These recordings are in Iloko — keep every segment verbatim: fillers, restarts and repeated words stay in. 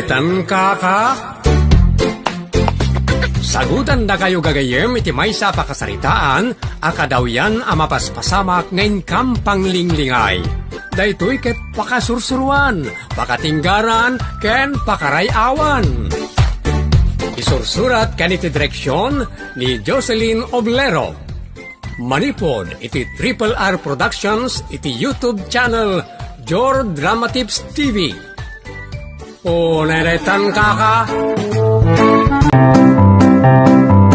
Tan kaka? Sagutandakayo gagayyem iti maysa a pakasaritaan a kadawyan a mapaspasamak nga inkam panglinglingay. Daytoy ket pakasursuruan, pakatinggaran, ken pakaray-awan. Isursurat ken iti direksion ni Jocelyn Oblero. Manipud iti Triple R Productions iti YouTube channel Jor Drama Tips T V. O, neretan kaka.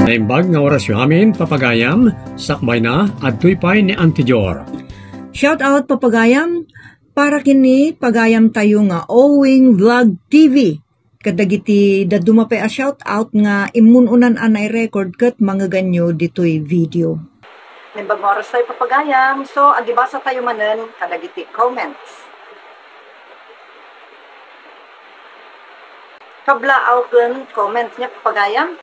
Naimbag nga orasyo amin, papagayam, sakbayna, adtoy pay ni Auntie Jor. Shout out, papagayam, para kini pagayam tayo nga Owing Vlog T V. Kadagiti dadduma pay a shout out nga immun-unan a nai-record ket mangeganyo ditoy video. Naimbag nga oras tayo, papagayam. So, agibasa tayo manen kadagiti comments. Kablaaw ken comments niya, papagayam.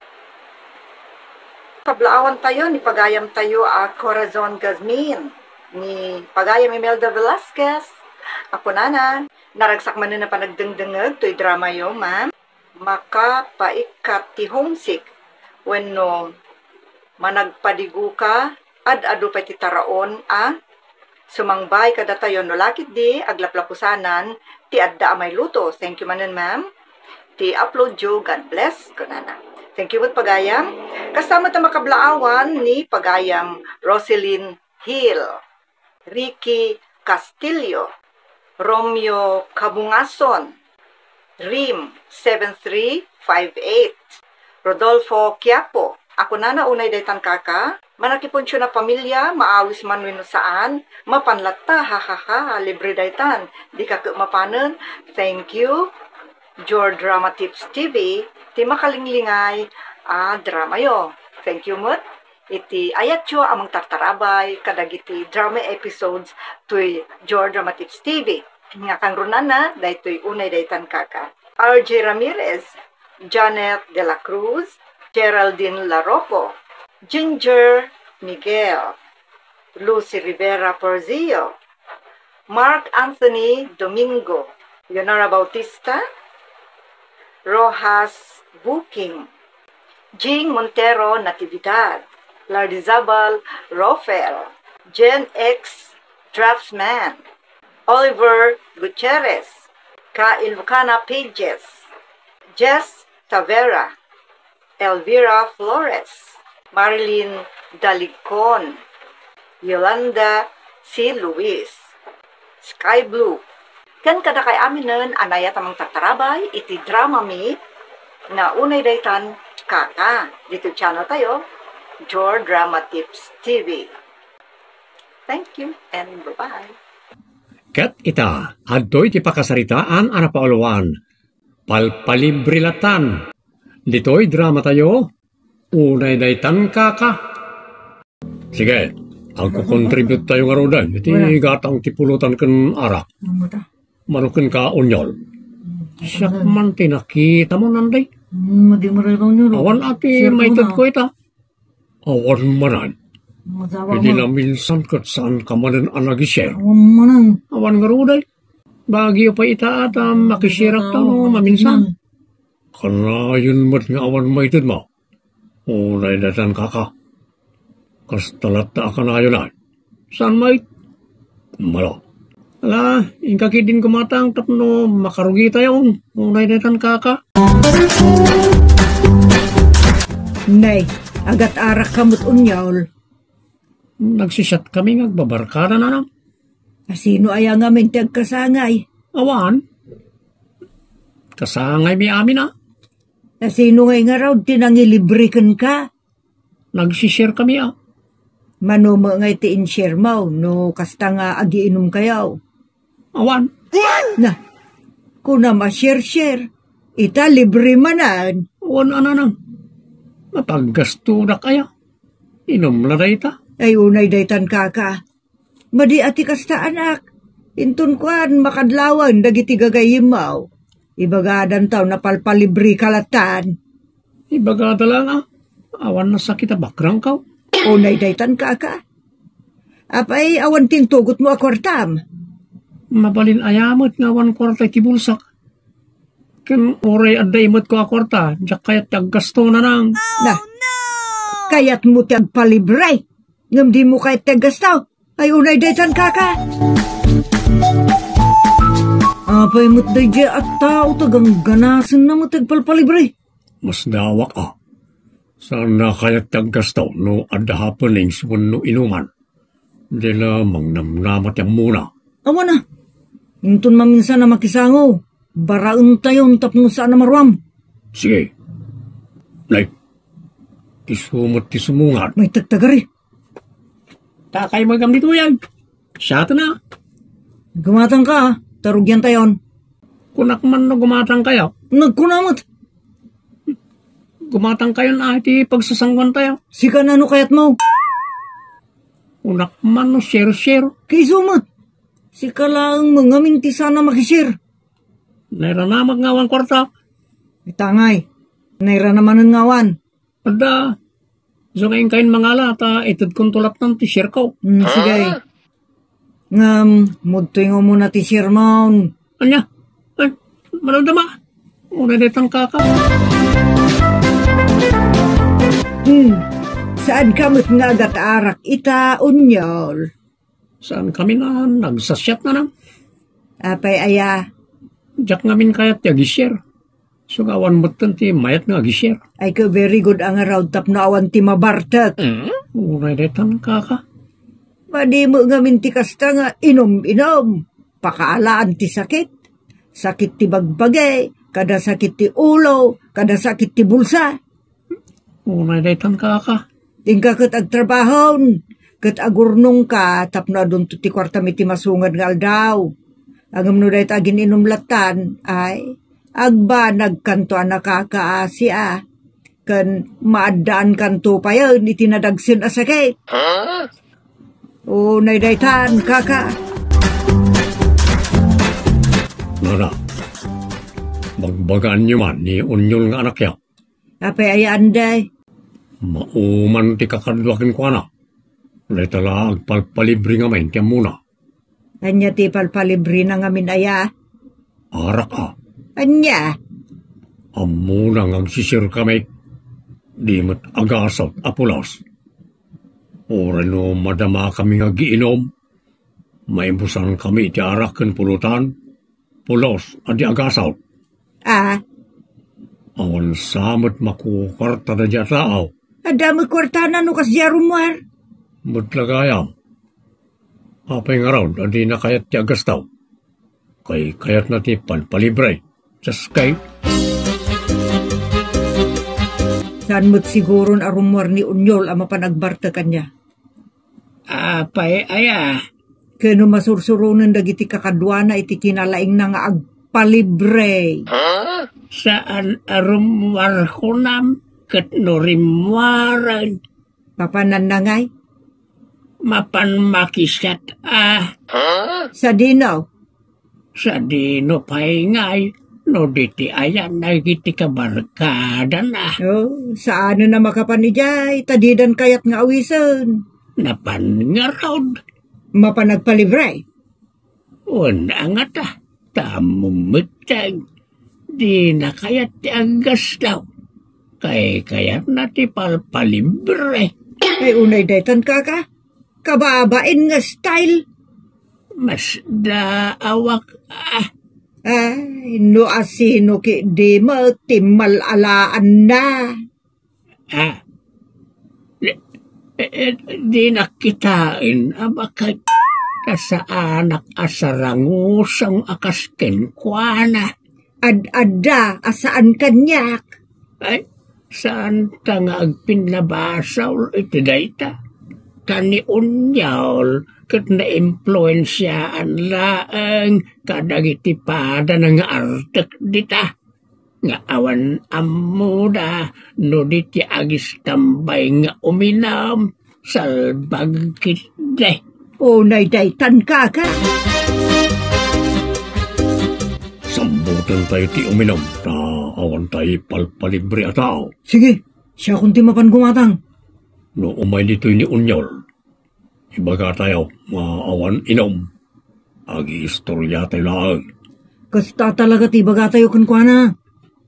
Kablaawan tayo ni pagayam tayo a Corazon Gazmin, ni pagayam Imelda Velasquez, a kunana, naragsak manen a panagdengdengeg toy dramayo, ma'am. Makapaikkat ti homesick wenno managpadigo ka, ad-adu pay ti taraon a sumangbay kadatayo no la ketdi aglaplapusanan ti adda a mailuto. Thank you manen, ma'am. Ti upload yo, God bless, kunana. Thank you met, pagayam. Kasta met a makablaawan ni pagayam Roselyn Hill, Ricky Castillo, Romeo Cabungason, Rim seven three five eight, Rodolfo Quiapo, a kunana unay daytan kaka, manakipunsiona a pamilya, maawis man wenno saan, mapan latta, ha, ha, ha, libre daytan, dika ket mapanen. Thank you, Jor Drama Tips T V, ti makalinglingay a dramayo. Thank you met iti ayatyo a mangtartarabay kadagiti drama episodes toy Jor Drama Tips T V. Nga kangrunana, daytoy unay daytan kaka. R J Ramirez, Janet de la Cruz, Geraldine Larocco, Ginger Miguel, Lucy Rivera Porzillo, Mark Anthony Domingo, Leonora Bautista, Rojas Buking, Jing Montero Natividad, Lardizabal Rofel, Gen X Draftsman, Oliver Gutierrez, Ka Ilocana Pages, Jess Tavera, Elvira Flores, Marilyn Daligcon, Yolanda C. Luis, Sky Blue, ken kadakay aminen a nayat a mangtartarabay iti dramami nga unay daytan kaka ditoy channel tayo, Jor Drama Tips T V. Thank you and bye-bye. Ket ita, adtoy ti pakasaritaan a napauluan. Palpalibre latan. Ditoy dramatayo, unay daytan kaka. Sige, agko-contribute tayo ngaruden iti Wala. gatang ti pulutan ken arak. Ano ta? Mano kenka, Onyol? Siak man ti nakita mo, Nanday. Hmm, di mo rin, Onyol. Awan ati Sir, maited una. ko ita. Awan manan. Masawa Idi mo. naminsan ket saan ka manen a nag-share. Awan manan. Awan ngaruden. Bagyo pay ita at, ah, makisherak ta no maminsan. Kanayon met nga awan maited mo. Unay daytan kaka. Kasta latta a kanayonan. Saan met? Malo. Ala, inka ketdin kumatang tapno makarugi tayon. Unay daytan kaka. Nay, agat-arak ka met, Onyol. Nagsisiat kami nga agbabarkada, nanang. Asino aya ngamin ti agkasangay? Awan. Kasangaymi amin, a. Asino ngay ngarud ti nangilibre kenka? Nagsishare kami, a. Mano met ngay ti inshare mo no kasta nga agiinum kayo? Awan. Na, kunam a share-share, ita libre manen. Awan, a, nanang. Mapaggastudak aya. Inum la dayta. Ay, unay daytan kaka. Madi a ti kasta, anak. Inton kuan, makadlawan dagiti gagayyemmo. Ibagadanto, napalpalibre ka latan. Ibagada lang, a. Awan nasakit a bakrangko. Unay daytan kaka. Apay, awan ti intugotmo a kuartam? Mabalin aya met nga awan kuarta iti bulsak. Ken uray adda imetko a kuarta, diak kayat ti aggasto, nanang. Na, kayatmo ti agpalibre, ngem dimo kayat ti aggasto? Ay, unay daytan, kaka. Apay met daydiay a tao ta gangganasenna met ti agpalpalibre? Masdaawak a. Saan a kayat ti aggasto no adda happenings wenno inuman. Di la mangnamnama ti ammona. Awan a. Inton maminsan a makisango, baraentayon tapno saan a maruam. Sige. Nay, isu met ti sumungad. May tagtagari. Takay magam ditoy, ay. Siya to na. Gumatang ka, ah. Tarugian tayon. Kunak man no gumatang kayo. Nagkuna met. Gumatang kayon, ah, iti pagsasangguan tayo. Sika na no kayat mo. Kunak man no share-share. Kaiso met. Sika laeng mangamin ti sana makishare. Nairanamak nga awan kwarta. Itangay. Nairana manen nga awan. Adda. Isu nga inkayon mangala, ta itedkon to lattan ti share ko. Hmm, sige. Ah. Ngem, mudtoy nga umuna ti share mo. Ania? Ay, manaldama. Una detan kaka. Hmm. Saan ka met nga agataarak ita, Unyol? Saan kami na nagsasiat na nang? Apay aya? Diak ngamin kayat ti agishare. Isu nga awan metten ti mayat nga agishare. Ay, ka very good a ngarud tapno awan ti mabartek. Mm, uray detan, kaka. Madi met ngamin ti kasta nga inom-inom. Pakaalaan ti sakit. Sakit ti bagbagi, kada sakit ti ulo, kada sakit ti bulsa. Unay daytan, kaka. Inka ket agtrabahon, ket agurnongka tapno adunto ti kuartam iti masungad nga aldaw. Ngem no dayta agin-inom lattan, ay, agbanagkanto a nakakaasi a, ken maaddaankanto payen iti nadagsen a sakit. Unay daytan, kaka. Nana, bagbagaanyo man ni Unyol nga anakyo. Apay aya, Anday? Mauman ti kakadua kenkuana. Dayta la agpalpalibre ngamin ti ammona. Ania ti palpalibrena ngamin aya? Arak a. Ania? Ammona nga agsisirkami. Di met agasat a pulos. Uray no madamakami nga agiinom, maibusankami iti arak ken pulutan. Pulos a di agasat. A? Awan sa met makukuarta daydiay a tao. Adda met kuartana no kasdiay a rummuar. Met la gayam. Apay ngarud a dina kayat ti aggasto? Kaykayatna ti palpalibre. Saskay. Saan met siguron a rummuar ni Unyol a mapan agbartek kaniana? Apay aya? Ken no masursuronen dagiti kakaduana iti kinalaingna nga agpalibre. Saan a rummuar kunam ket no rimmuaren. Mapananna ngay? Mapan makisat a. Sadino? Sadino pay ngay no di ti ayan dagiti kabarkadana? Oh, saanen a makapan idiay, ta didan kayat nga awisen. Napan ngarud. Mapan agpalibre? Wen, angata, ta ammom metten, dina kayat ti aggasto. Kaykayatna ti palpalibre. Ay, unay daytan, kaka. Kababain nga style. Masdaawak, ah. Ay, no asino ketdi met ti mal-alaanna. Ah. Di, eh, eh, dinak kitaen a baket ta saanak a sarangusong a kas kenkuana. Ad-adda a saan kaniak. Ay, saanta nga agpinnabasol iti dayta. Ta ni Unyol ket naimpluensiaan laeng kadagiti padana nga artek dita. Nga awan ammoda no di ti agistambay nga uminum, salbag ketdi. Unay daytan, kaka. Samboten tayo ti uminum, ta awan tayo palpalibre a tao. Sige, siakon ti mapan gumatang. No umay ditoy ni Unyol, ibaga tayo nga awan inum. Agiistorya tayo laeng. Kasta talaga ti ibagatayo kenkuana.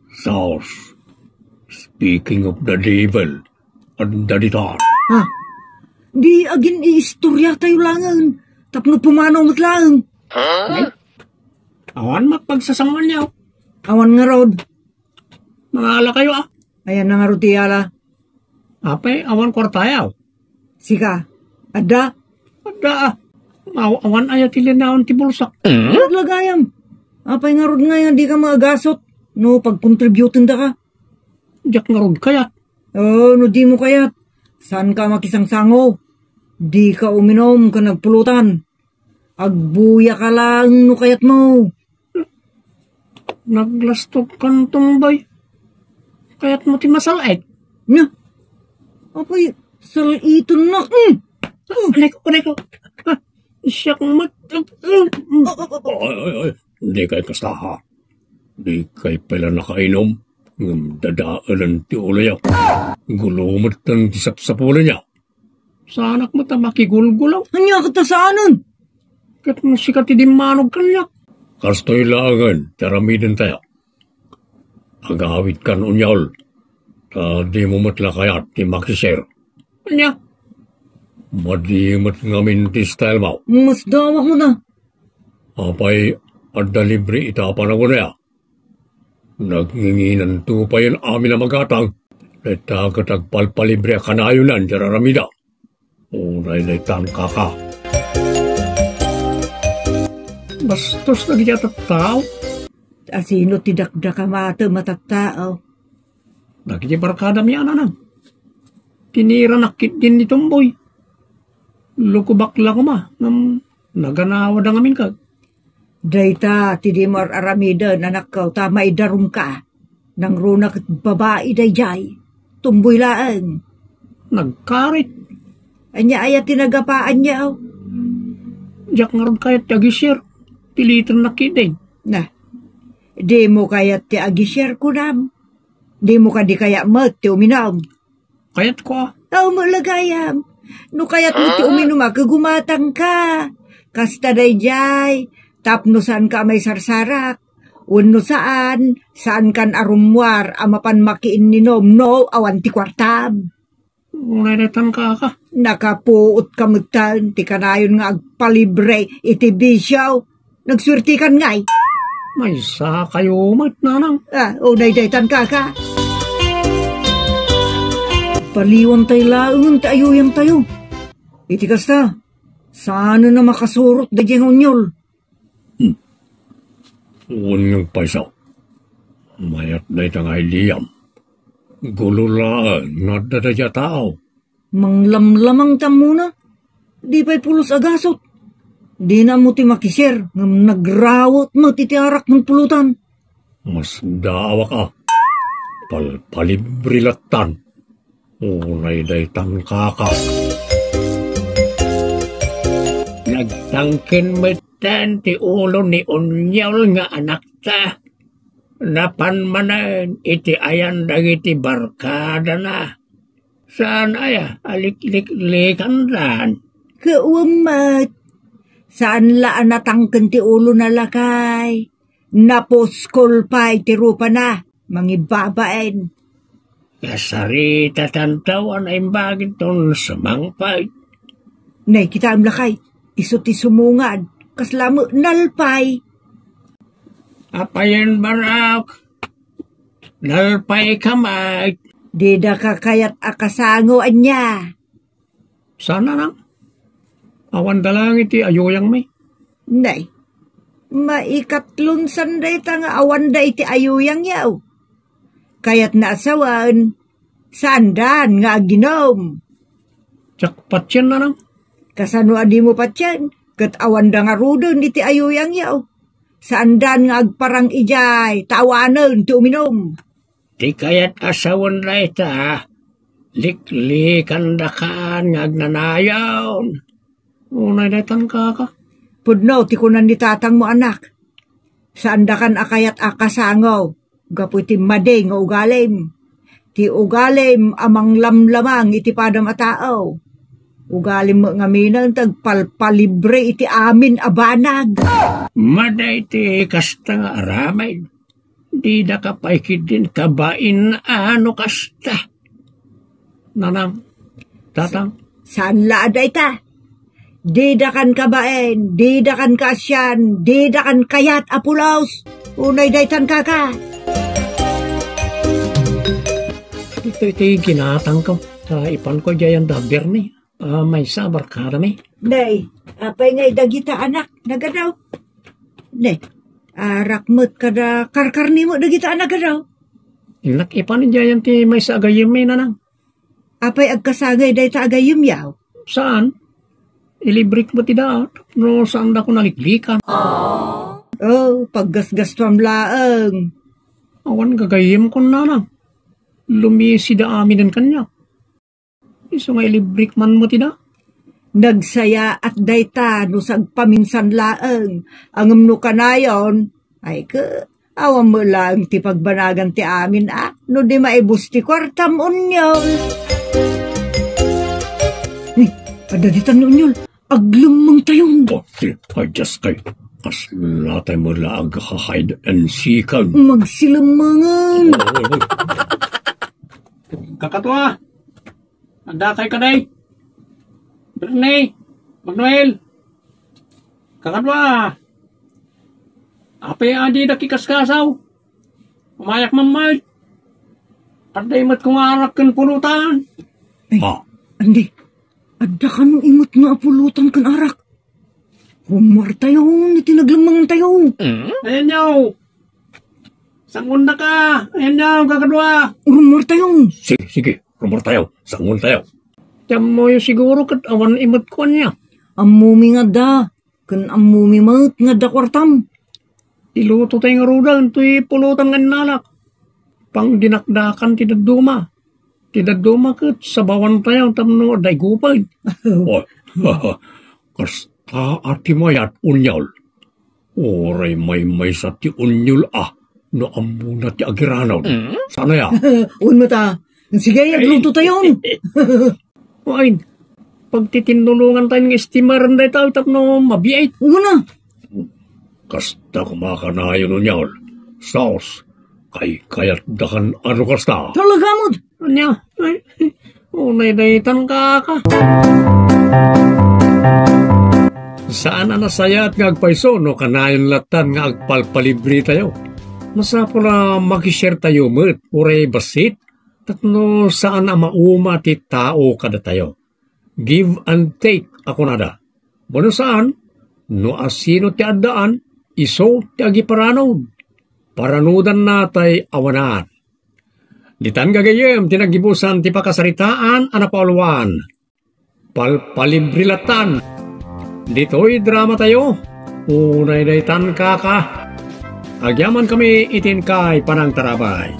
Sus, speaking of the devil, adda ditan. Ha? Di agin-iistoriatayo laengen, tapno pumanaw met laeng. Huh? Awan met pagsasangoanyo. Awan ngarud. Mangala kayo, ah. Ayan na ngarud ti ala. Apay, awan kuartayaw. Sika, adda? Adda, ah. Aw-, awan aya ti linaon ti bulsak. Lagayam. Apay ngarud nga yan, di ka maagasot. No, pagkontributenda ka. Diak ngarud kayat. Oo, no di mo kayat. Saan ka makisangsango? Di ka uminom ka nagpulutan. Agbuya ka lang no kayat mo. Naglastog kan tumbay. Kayat mo ti masal-et? Nya? Apay, sal-iton na. Mm. Anay ko, anay ko. Ah, siyak mat-, mm. Ay, ay, ay, ay. Di kay kasta, ha? Di kay pala nakainom. Ngem dadaelen ti uloyo. Gulumetan ti sapsapulenyo. Saanak met a makigulgulaw. Ania ket ta saanen? Ket no sika ti dimmanog kaniak. Kastoy laengen ti aramidentayo. Agawidkan unyol, ta dimo met la kayat ti makisir. Ania? Madi met ngamin ti style mo. Masdawak met a. Apay, adda libre ita a panagonyo? Nagnginginanto payen amin a magatang. Dayta ket agpalpalibre a kanayonan ti raramida. Unay daytan, kaka. Bastos dagiti a tattao. Asino ti dakdakam a tattao? Dagiti barkadami a nanang. Tiniranak ketdin ni Tomboy. Lukobak la koma, ngem naganawada ngamin kag. Dayta ti dimo ar-aramiden, anakko, ta maidarumka. Nangruna ket babai daydiay. Tomboy laeng. Nagkarit. Ania aya ti nagapaanyo? Diak ngarud kayat ti agisir. Pilitennak ketdin. Na, dimo kayat ti agisir, kunam? Dimo kadi kayat met ti uminum? Kayatko, a. Aw, met la gayam. No kayatmo ti uminum a, ket gumatangka. Kasta daydiay, tapno saanka a maisarsarak. Wenno saan, saankan a rummuar a mapan makiinninom no awan ti kuartam. Unay daytan, kaka. Nakapuotka metten ti kanayon nga agpalibre iti bisio. Nagsuertekan ngay. Maysa kayo met, nanang. Ah, unay daytan, kaka. Paliwantay laeng ti ayuyangtayo. Iti kasta, saanen a makasurot daydiay nga unyol. Hmm. Wen nga agpayso. Mayat dayta nga ay liyam. Gulo laeng nga adda daydiay a tao. Manglamlamang ti ammona. Di pay pulos a gasut. Dina ammo ti makisir, ngem nagrawet met iti arak ken pulutan. Masdaawak a. Palpalibri lattan. Unay daytan, kaka. Nagtangken metten ti ulo ni Unyol nga anakta. Napan manen iti ayan dagiti barkadana. Saan aya a likliklikandan? Ket wen met, saan la a natangken ti ulona, lakay. Napuskol pay ti rupana, mangibabain. Kasarita tanto a naimbag inton sumangpet. Nay, kitaem, lakay, isu ti sumungad, kasla met nalpay. Apayen, Barak? Nalpay ka met. Dida ka kayat a kasango, ania? Saan, nanang? Awanda laeng iti ayuyangmi. Nay, maikatlon san dayta nga awanda iti ayuyangyo. Kayatna a sawen, saandan nga aginum. Diak patien, nanang. Kasano a dimo patien? Ket awanda ngaruden iti ayuyangyo. Saandan nga agparang idiay, ta awanen ti uminum. Ti kayat a sawen dayta, liklikandakan nga agnanayon. Unay daytan, kaka. Pudno ti kunan ni tatangmo, anak. Saandakan a kayat a kasango gapu iti madi nga ugalim. Ti ugalim a manglamlamang iti padam a tao. Ugalim met ngamin ti agpalpalibre iti amin a banag. Madi ti kasta nga aramid. Didaka pay ketdin kabain a no kasta. Nanang, tatang. Saan la a dayta? Didakan kabain, didakan kaasian, didakan kayat a pulos. Unay daytan, kaka. Ito iti ginatangko. Ta ipanko diayan da Bernie. Ah, maysa a barkadami. Nay, apay ngay dagita anak, nagadaw? Ne, arak met kada karkarni met dagita a nagadaw. Innak ipan idiayan ti maysa a gayyemmi, nanang. Apay agkasagay dayta a gayyemyo? Saan? Ilibrik met ida, no saandako naliklikan. Oh, paggasgastuam laeng. Awan gagayyemkon, nanang. Lumisida aminen kaniak. Isu nga ilibrik man met ida. Nagsayaat dayta no sagpaminsan laeng, ngem no kanayon, ay ke, awan met laeng ti pagbanagan ti amin a, no di maibus ti kuartam, Onyol. Uy, adda ditan ni Onyol. Aglemmengtayon. Pati, ay, Diyos kay, kasla tay met la ag-hide and seekan. Magsilemmengen. Oy, oy. Kakatua, adda kay kaday? Bernie, Manuel. Kakatua, apay a dida kikaskasaw? Umayak man met. Adda imet ko nga arak ken pulutan. Ay, ah. Andi, adda kano imet nga pulutan ken arak. Rummuartayon iti naglemmengantayo. Ayanyo. Sangondaka. Ayanyo, kakadua. Rummuartayon. Sige, sige. Rummuartayo. Sangontayo. Ti ammoyo siguro ket awan imet ko ania. Ammomi nga adda. Ken ammomi met nga adda kuartam. Iluto tay ngaruden toy pulutan nga innalak. Pangdinakdakan ti dadduma. Ti dadduma ket sabawantayo tapno adda igupen. Oh, kasta a ti mayat, Onyol. Uray maymaysa ti Onyol a no ammona ti agiranud. Mm? Saan aya? Wen met a. Sige, aglutotayon. Ay, pagtitinnulongantayo nga estimaren dayta tapno mabiit. Una. Kasta koma kanayon, Onyol. Sos, kaykayatdakan a no kasta. Talaga met. Ania? Ay, unay daytan, kaka. Saan a nasayaat nga agpayso no kanayon lattan nga agpalpalibretayo. Masapul a makisharetayo met, uray bassit, tapno saan a mauma ti tao kadatayo. Give and take a kunada. Wenno saan, no asino ti addaan, isu ti agiparanud. Paranudanna tay awanan. Ditan gagayyem ti naggibusan ti pakasaritaan a napauluan. Palpalibre lattan. Ditoy dramatayo, unay daytan, kaka. Agyamankami iti inkay panangtarabay.